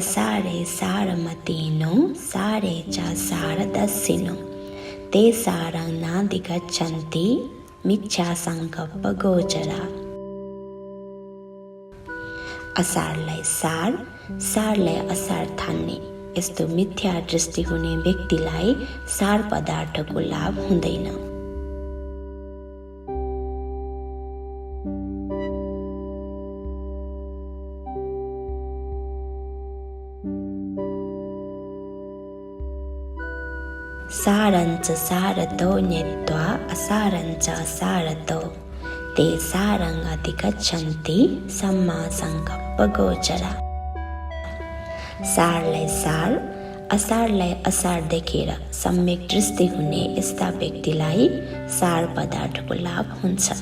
असारे सारमतीनो सारे च सारदस्सिनो ते सारं नाधिगच्छन्ति मिथ्यासङ्कल्प गोचरा। असारलाई सार, सारलाई असार ठान्ने यस्तो मिथ्या दृष्टि हुने व्यक्तिलाई सार पदार्थको लाभ हुँदैन। सारञ्च सारतो नीत्वा असारञ्च असारतो ते सारं अधिगच्छन्ति सम्मा संकल्प गोचरा। सारलाई सार, असारलाई असार देखेर सम्यक दृष्टि हुने यस्ता व्यक्तिलाई सार पदार्थको लाभ हुन्छ।